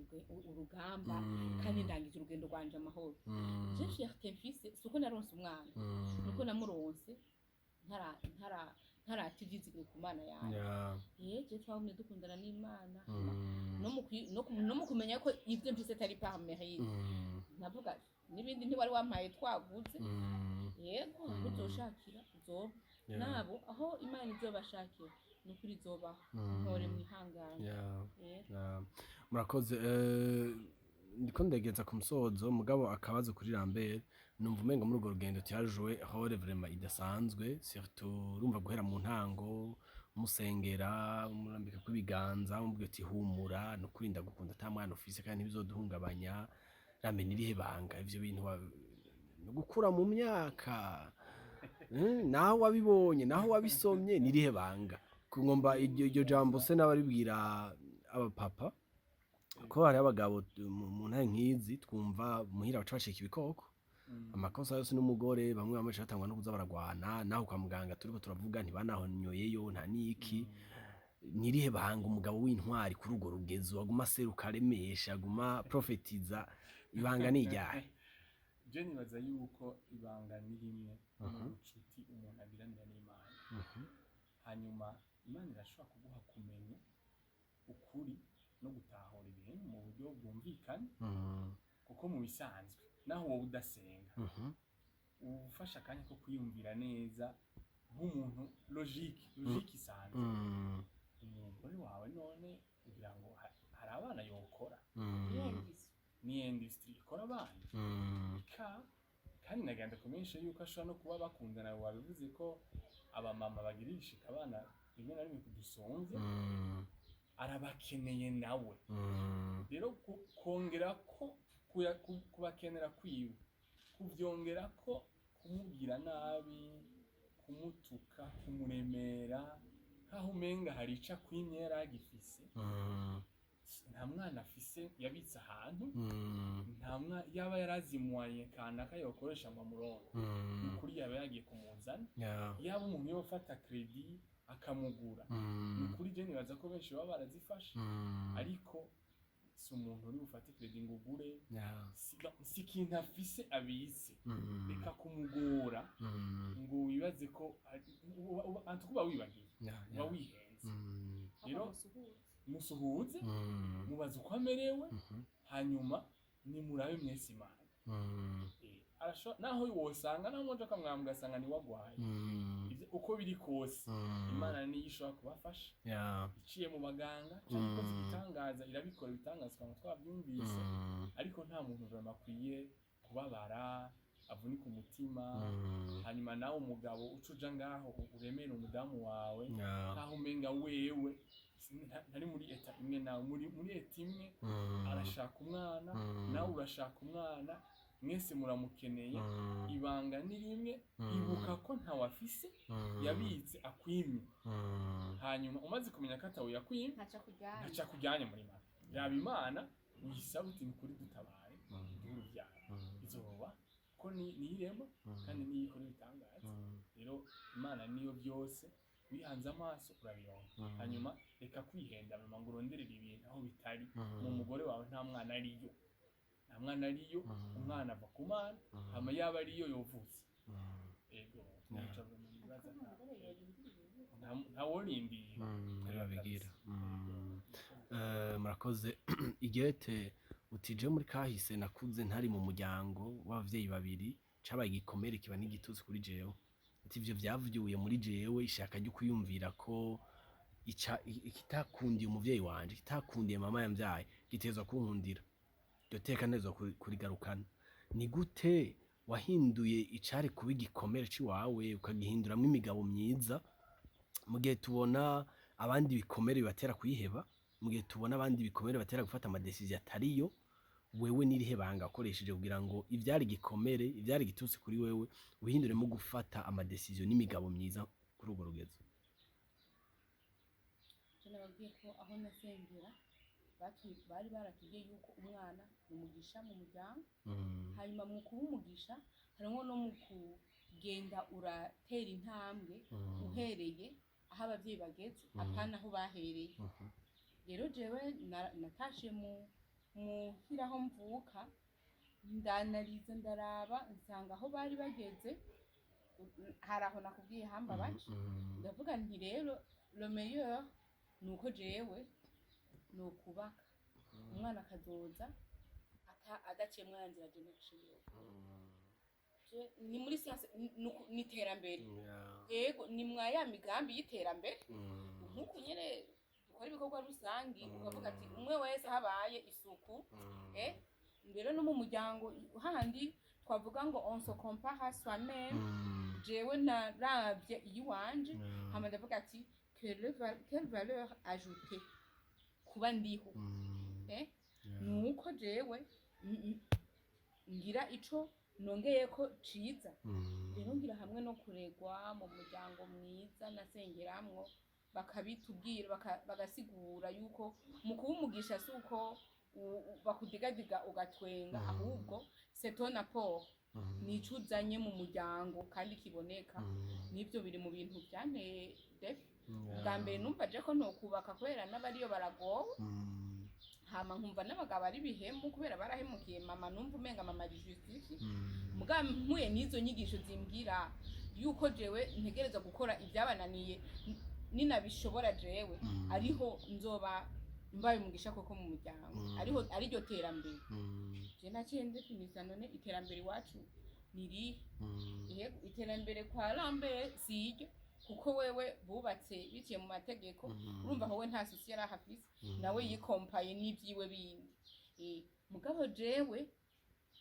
urugamba kandi ndangije urugendo rwanje amahoro. Je fierté mfise si uko naronse umwana, nuko namuronse ntarata ivyizigiro ku Mana yanjye. Je twagumye dukundana n'Imana, no mu kumenya ko ibyo mfise atari par mérite. Navuga n'ibindi ntiwari wampaye twaguze. Yego, uzoshakira uzoba nabo aho Imana izobashakira, ni ukuri izobaho. Ntore mwihangane. Yego. Yeah. Murakoze. Ndiko ndegeza ku musozo, mugabo akabazo kuri Lambert. Numva umenga muri urwo rugendo tyajuwe rôle vraiment idasanzwe, surtout urumva guhera mu ntango musengera, murambika kw'ibiganza, mubwira uti humura, nukuri ndagukunda ata mwana ufise kandi ntibizoduhungabanya. Rambe, nirihe banga ivyo bintu no gukura mu myaka? Naho wabibonye, naho wabisomye, nirihe banga? Ngomba iryo jambo se n'abaribwira abapapa, ko hariho abagabo mu ntare nk'izi twumva muhira baca bacika ibikoko, amakosa yose n'umugore, bamwe bamwe baca batangwa no kuza baragwana, naho kwa muganga turiko turavuga ntibanahonyoyeyo nta niki. Nirihe banga umugabo w'intwari kuri urwo rugezo aguma aseruka, aremesha, aguma profetiza? Ibanga ni iryahe? Je nibaza yuko ibanga ni rimwe, ni ubucuti umuntu agiranira n'Imana. Hanyuma Imana irashobora kuguha kumenya ukuri no gutahura ibintu mu buryo bwumvikana, kuko mu bisanzwe naho wowe udasenga, uba ufashe akanya ko kwiyumvira neza nk'umuntu, logique isanzwe. Umugore wawe none kugira ngo hari abana yokora, ni industry ikora abana ka kandi nagenda kumenyesha yuko ashobora no kuba bakundana. Wabivuze ko abamama bagira ishika abana rimwe na rimwe kudusonze, arabakeneye nawe. Rero kongera ko kubakenera kwiwe, kuvyongera ko kumubwira nabi. Kumutuka, kumuremera nkaho umenga hari ico akwimye yari agifise. Nta mwana afise yabitse ahantu, nta mwana yaba yarazimuye kanaka yokoresha ngo amuronke. Ni ukuri yaba yagiye kumuzana. Yaba umuntu yofata crédit akamugura, ni ukuri je nibaza ko benshi baba barazifashe. Ariko si umuntu uri bufate crédit ngo ugure. Si, no, si ikintu afise abitse. Reka kumugora ngo wibaze ko antuko uba wibagiye, uba wihenze. Rero musuhuze, mubaze uko amerewe, hanyuma nimurabe mwese Imana. Naho wosanga naho mwoja akamwamba ugasanga ni wagwaye. Uko biri kose, Imana niyo ishobora kubafasha iciye mu baganga canke ikoze ibitangaza. Irabikora ibitangaza, twaba twabyumvise. Ariko nta muntu vraiment akwiye kubabara, avunika umutima. Hanyuma nawe umugabo uca uja ngaho uremere umudamu wawe nkaho umenga wewe ntari muri état imwe nawe, muri état imwe. Arashaka umwana, nawe urashaka umwana, mwese muramukeneye. Ibanga ni rimwe: ibuka ko ntawe afise yabitse akwimye. Hanyuma umaze kumenya ko atawe yakwimye, ntaca kujyana, ntaca kujyanye muri make. Yaba Imana uyisaba uti: "Ni kuri dutabare, duhe urubyaro." Izoba ko ni irema kandi niyo ikora ibitangaza. Rero Imana niyo byose, wihanze amaso urabironka. Hanyuma reka kwihenda mama ngo uronderere ibintu aho bitari. Mu mugore wawe nta mwana ariyo, nta mwana ariyo. Umwana ava ku Mana. Hama yaba ariyo yovutse. Ego, nico nibaza, ntaworindira. Rero babigira. Murakoze. Igete utije muri kahise, nakuze ntari mu muryango w'abavyeyi babiri, cabaye igikomere kiba n'igitutsi kuri jewe. Ati ivyo vyavyuye muri jewe ishaka ryo kwiyumvira ko ikitakundiye umuvyeyi wanje, ikitakundiye mama yamvyaye, gitezwa kunkundira. Iryo teka ntezwa kurigarukana. Ni gute wahinduye icari kuba igikomere c'iwawe ukagihinduramwo imigabo myiza, mu gihe tubona abandi bikomere bibatera kwiheba, mu gihe tubona abandi bikomere bibatera gufata ama décisions atariyo? Wewe n'irihe banga wakoresheje kugira ngo ivyari igikomere, ivyari igitutsi kuri wewe, uhinduremo gufata ama décisions n'imigabo myiza kuri urwo rugezo? Je nababwiye ko aho nasengera bari baratubwiye yuko umwana ni umugisha mu muryango. Hanyuma mu kuba umugisha harimwo no mu kugenda uratera intambwe uhereye aho abavyeyi bageze, apana aho bahereye. Rero jewe natashe mu muhira aho mvuka, ndanariza, ndaraba, nsanga aho bari bageze hari aho nakubwiye hambabaje. Ndavuga nti rero le meilleur ni uko jewe nokubaka, umwana akazoza adaciye mwanzira je naciye. Ni muri science, ni iterambere. Yego, ni mwa ya migambi y'iterambere, nk'uku nyene dukora ibikorwa rusangi, ukavuga ati umwe wese habaye isuku. Rero no mu muryango handi twavuga ngo on se compare à soi-même. Jewe naravye iyiwanje, hama ndavuga ati quelle valeur ajoutée kuba ndiho? Nuko jewe ngira ico nongeyeko ciza. Rero ngira hamwe no kuregwa mu muryango mwiza nasengeramwo, bakabitubwira, bagasigura yuko mu kuba umugisha si uko bakudigadiga ugatwenga, ahubwo c'est ton apport, nico uzanye mu muryango kandi kiboneka. Nivyo biri mu bintu vyanteye défi. Bwa mbere numva je ko ntokubaka kubera n'abariyo baragowe, hama nkumva n'abagabo ari bihemu kubera barahemukiye mama, numva umenga mama ari justifie. Muga mpuye n'izo nyigisho zimbwira yuko jewe ntegerezwa gukora ibyabananiye, ninabishobora jewe ariho nzoba mbaye umugisha koko mu muryango, ariho ariryo terambere. Je naciye ndefinisa: none iterambere iwacu ni irihe? Yego, iterambere kwa Lambert si iryo, kuko wewe bubatse biciye mu mategeko. Urumva wowe nta souci yari ahafise, nawe yikompaye n'ivyiwe bindi. Mugabo jewe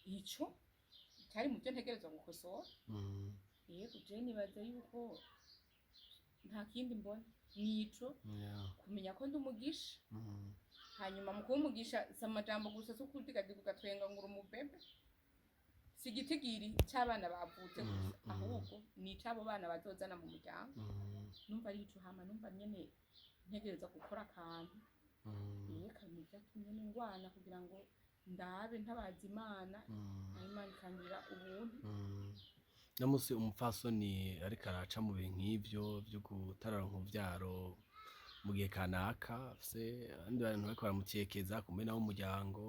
ico cyari mu byo ntegerezwa gukosora. Yego, je nibaza yuko nta kindi mbona nico kumenya ko ndi umugisha. Hanyuma mu kuba umugisha si amajambo gusa, si ukudigadiga ugatwenga ngo uri umubebe, si Si igitigiri c'abana bavutse gusa, ahubwo ni ic'abo bana bazozana mu muryango. Numva ari ico. Hama numva nyene ntegereza gukora akantu yerekana ivyatumye n'ingwana kugira ngo ndabe ntabaza Imana, nayo Imana ikangira ubuntu. Namusi umupfasoni ariko araca mu bintu nk'ivyo vyo gutararonka uruvyaro mu gihe kanaka, afise abandi bantu bariko baramutyekeza, kumwe nabo umuryango,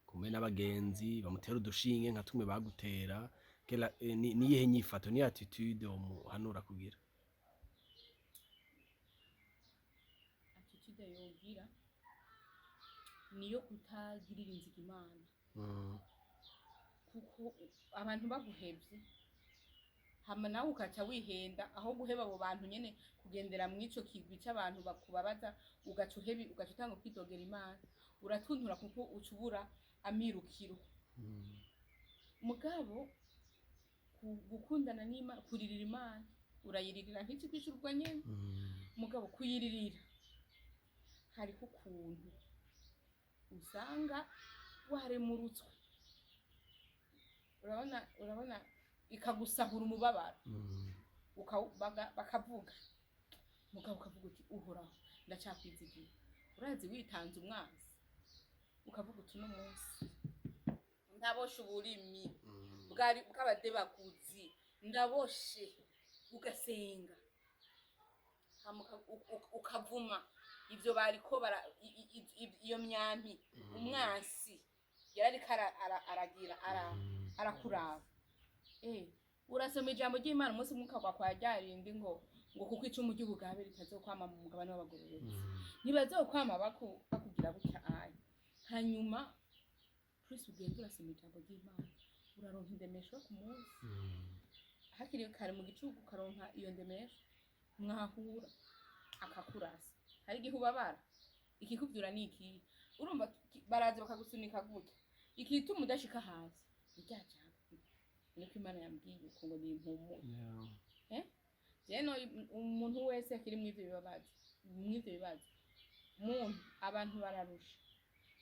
kumwe n'abagenzi bamutera udushinge nka tumwe bagutera, niyihe nyifato, niyihe attitude womuhanura kugira? Attitude yogira niyo kutagirira inzigo Imana, kuko abantu baguhevye hama nawe ukaca wihenda, aho guheba abo bantu nyene, kugendera mw'ico kigwi c'abantu bakubabaza, ugaca uhebi, ugaca utanga kwidogera Imana, uratuntura kuko uca ubura amirukiro. Mugabo gukundana n'Imana, kuririra Imana, urayiririra ntikikwishurwa nyene. Mugabo kuyiririra hariho ukuntu usanga waremurutswe, urabona ikagusahura umubabaro, bakavuga, mugabo ukavuga uti: "Uhoraho, ndacakwizigiye." Urazi witanze umwanzi, ukavuga uti: "Uno munsi ndaboshe uburimi bwari bw'abadebaguzi, ndaboshe." Ugasenga, hama ukavuma ivyo bariko bara iyo myampi umwansi yarariko aragira arakuraba. Urasoma ijambo ry'Imana, umunsi umwe ukagwa kwa ryarindi ngo kuko icumu ry'ubugabe ritazokwama mu mugabane w'abagororotsi, ntibazokwama bakugira gutya aya. Hanyuma plus ugenda urasoma ijambo ry'Imana, uraronka indemesho ku munsi hakiri kare mu gicuku, ukaronka iyo ndemesho. Mwahura akakurasa, hari igihe ubabara, ikikuvyura ni ikihe? Urumva baraza bakagusunika gutya, ikituma udashika hasi ni rya jambo, niko Imana yambwiye uko ngo nimpumure. Rero umuntu wese akiri mw'ivyo bibazo, muntu, abantu bararusha,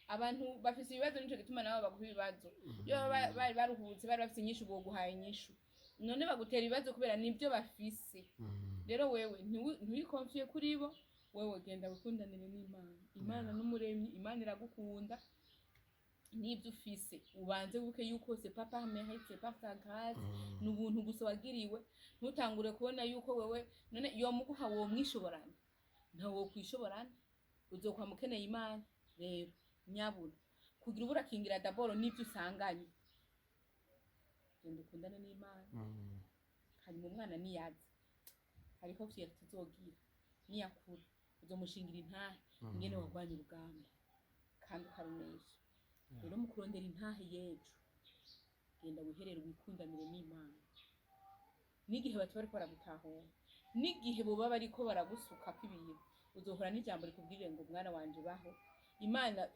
abantu bafise ibibazo, nico gituma nabo baguha ibibazo. Iyo bari baruhutse, bari bafise inyishu, boguhaye inyishu. None bagutera ibibazo kubera nibyo bafise. Rero wewe ntiwikonfiye kuri bo. Wewe genda wikundanire n'Imana. Imana n'umuremyi, Imana iragukunda n'ibyo ufise. Ubanze wibuke yuko c'est pas par mérite, c'est par sa grâce, ni ubuntu gusa wagiriwe. Ntutangure kubona yuko wewe none yomuguha womwishoborana, ntawe wokwishoborana, uzokwama ukeneye Imana. Rero nyabuna kugira ubura kingira d'abord n'ibyo usanganye, genda ukundane n'Imana. Hanyuma umwana niyaza, hariho fierté uzogira niyakura, uzomushingira intahe ingene wagwanye urugamba kandi ukarunesha. Rero mu kurondera intahe y'ejo, genda wiherere, wikundanire n'Imana, n'igihe bati bariko baragutahura, n'igihe boba bariko baragusukako ibintu, uzohora n'ijambo rikubwire ngo: "Mwana wanje, baho." Imana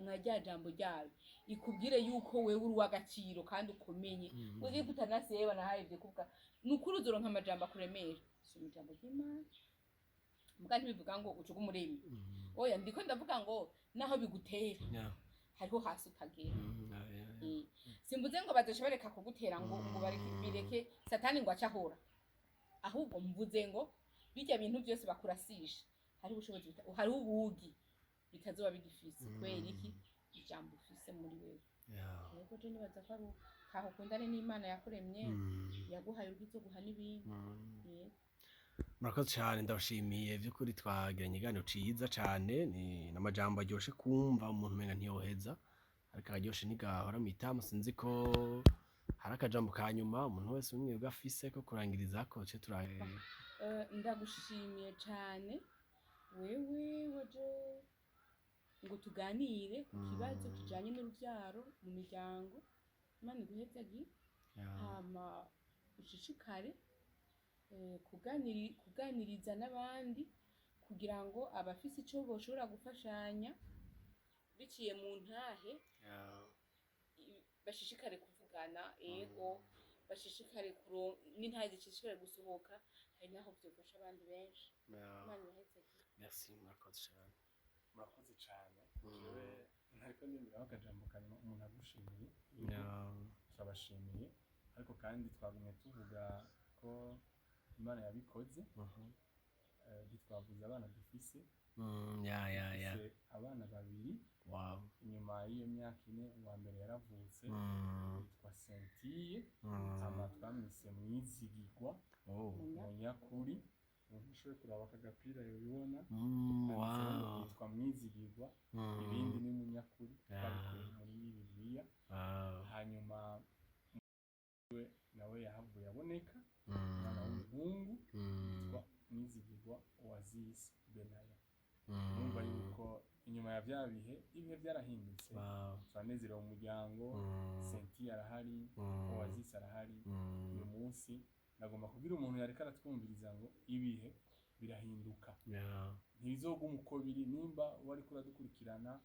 mwa rya jambo ryayo ikubwire yuko wewe uri uw'agaciro kandi ukomeye, wege kutanaseba nahayevye kuvuga. Ni ukuri uzoronka amajambo akuremera. Soma ijambo ry'Imana. Muga ntibivuga ngo ucuge umuremi, oya. Ndiko ndavuga ngo naho bigutera, hariho hasi utagera. Simvuze ngo bazoca bareka kugutera, ngo bareke, bireke Satani ngo acahora, ahubwo mvuze ngo bijya bintu byose bakurasisha, hariho ubushobozi hariho ubugi bitazoba bigifise. Kubera iki? Ijambo ufise muri wewe. Yego, je nibaza ko ari uko. Taha ukundane n'Imana yakuremye, yaguhaye ubwizo guha n'ibindi. Yego. Murakoze cyane, ndabashimiye by'ukuri. Twagiranye ikiganiro ciza cane, ni n'amajambo aryoshe kumva, umuntu umenga ntiyoheza, ariko araryoshe ntigahora mw'itama. Sinzi ko hari akajambo ka nyuma umuntu wese umwe afise ko kurangirizako ce tura. Ndagushimiye cane wewe waje ngo tuganire ku kibazo kijanye n'uruvyaro mu miryango. Imana iguhezagire. Hama ushishikare kuganiriza n'abandi kugira ngo abafise ico boshobora gufashanya biciye mu ntahe, bashishikare kuvugana. Ego, bashishikare n'intahe zishishikare gusohoka, hari naho vyofasha abandi benshi. Imana ibahezagire. Merci, murakoze cane. Murakoze cyane. Jewe ntariko ndiyumviraho akajambo kanyuma umuntu agushimiye. Turabashimiye. Ariko kandi twagumye tuvuga ko Imana yabikoze. Ntitwavuze abana dufise. Ya. Dufise abana babiri. Inyuma y'iyo myaka 4, uwa mbere yaravutse, yitwa Sentille. Hama twamwise Mwizigirwa, Munyakuri. Umuntu ushoboye kuraba aka gapira yobibona. Handitseho ngo yitwa Mwizigirwa, irindi ni Munyakuri. Twabikuye muri Bibiliya. Hanyuma we nawe yahavuye aboneka, umwana w'umuhungu yitwa Mwizigirwa Oasis Benaya. Numva yuko inyuma ya vya bihe, ibihe byarahindutse. Turanezerewe umuryango. Senti arahari, Oasis arahari. Uyu munsi nagomba kubwira umuntu yareka aratwumviriza ngo ibihe birahinduka, ntibizoguma uko biri. Nimba wariko uradukurikirana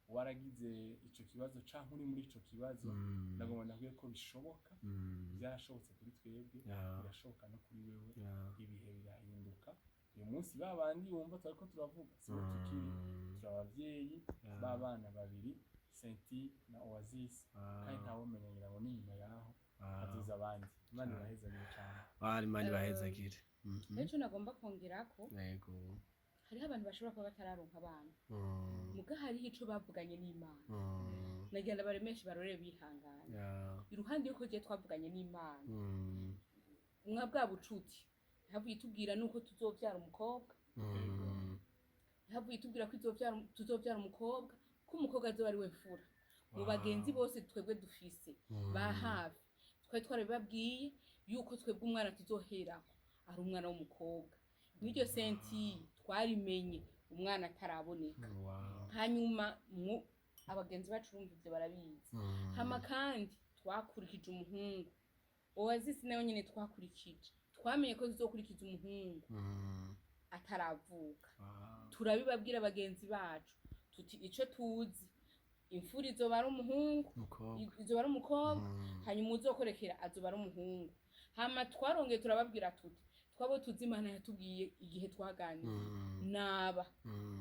waragize ico kibazo canke uri muri ico kibazo, nagomba ndakubwire ko bishoboka. Byarashobotse kuri twebwe, birashoboka no kuri wewe. Ibihe birahinduka. Uyu munsi ba bandi wumva turiko turavuga sibo tukiri. Turi abavyeyi b'abana babiri, Senti na Oasis. Kandi ntawumenya, ngira ngo n'inyuma yaho hazoza abandi. Imana ibahezagire cane. Bari, Imana ibahezagire. Rero nagomba kongerako, hariho abantu bashobora kuba batararonka abana, muga hariho ico bavuganye n'Imana. Nagira baremeshe, barorere bihangana. Iruhande yuko je twavuganye n'Imana, mwa bwa bucuti, yahavuye itubwira nuko tuzovyara umukobwa. Yahavuye itubwira ko tuzovyara umukobwa, ko umukobwa azoba ari we mfura mu bagenzi bose twebwe dufise ba hafi. Twari twarabibabwiye yuko twebwe umwana tuzoherako ari umwana w'umukobwa. N'iryo senti twarimenye umwana ataraboneka. Hanyuma mu abagenzi bacu bumva ivyo barabizi. Hama kandi twakurikije umuhungu Oasis nawe nyene twakurikije, twamenye ko tuzokurikiza umuhungu ataravuka. Turabibabwira bagenzi bacu tuti ico tuzi, imfura izoba ari umuhungu, Umukobwa. izoba ari umukobwa, hanyuma uzokorekera azoba ari umuhungu. Hama twarongeye turababwira tuti twabo tuzi Imana yatubwiye igihe twaganiriye naba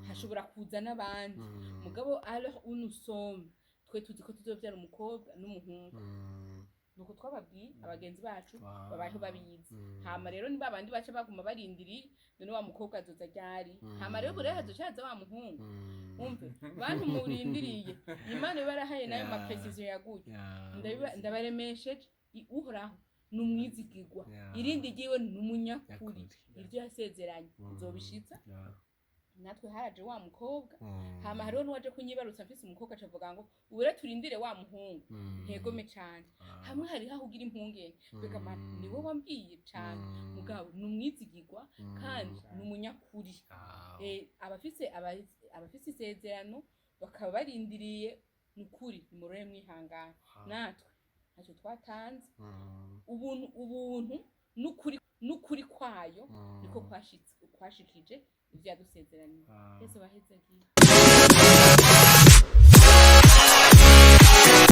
hashobora kuza n'abandi. Mugabo alors où nous sommes, twe tuzi ko tuzovyara umukobwa n'umuhungu. Nuko twababwiye abagenzi bacu, babayeho babizi. Hama rero ni babandi baca baguma barindiriye, none wa mukobwa azoza ryari? Hama rero buriya hazoca haza wa muhungu. Umve bantu murindiriye, Imana ibarahaye nayo ma précision yaguye. Ndabaremesheje, Uhoraho ni umwizigirwa, irindi ryiwe ni umunyakuri. Nyakuri. Ibyo yasezeranye nzobishitsa. Natwe haraje wa mukobwa. Hama hariho n'uwaje kunyibarutsa mfise umukobwa, acavuga ngo ubu rero turindire wa muhungu. Ntegome cane. Hamwe hariho aho ugira impungenge, mbega Mana, ni wowe wambwiye cane? Mugabo ni umwizigirwa kandi ni umunyakuri. Abafise isezerano bakaba barindiriye, ni ukuri nimurore mwihangana. Natwe ntacyo twatanze. Ubuntu n'ukuri kwayo niko kwashikije ivyo yadusezeraniye. Yesu bahezagiye.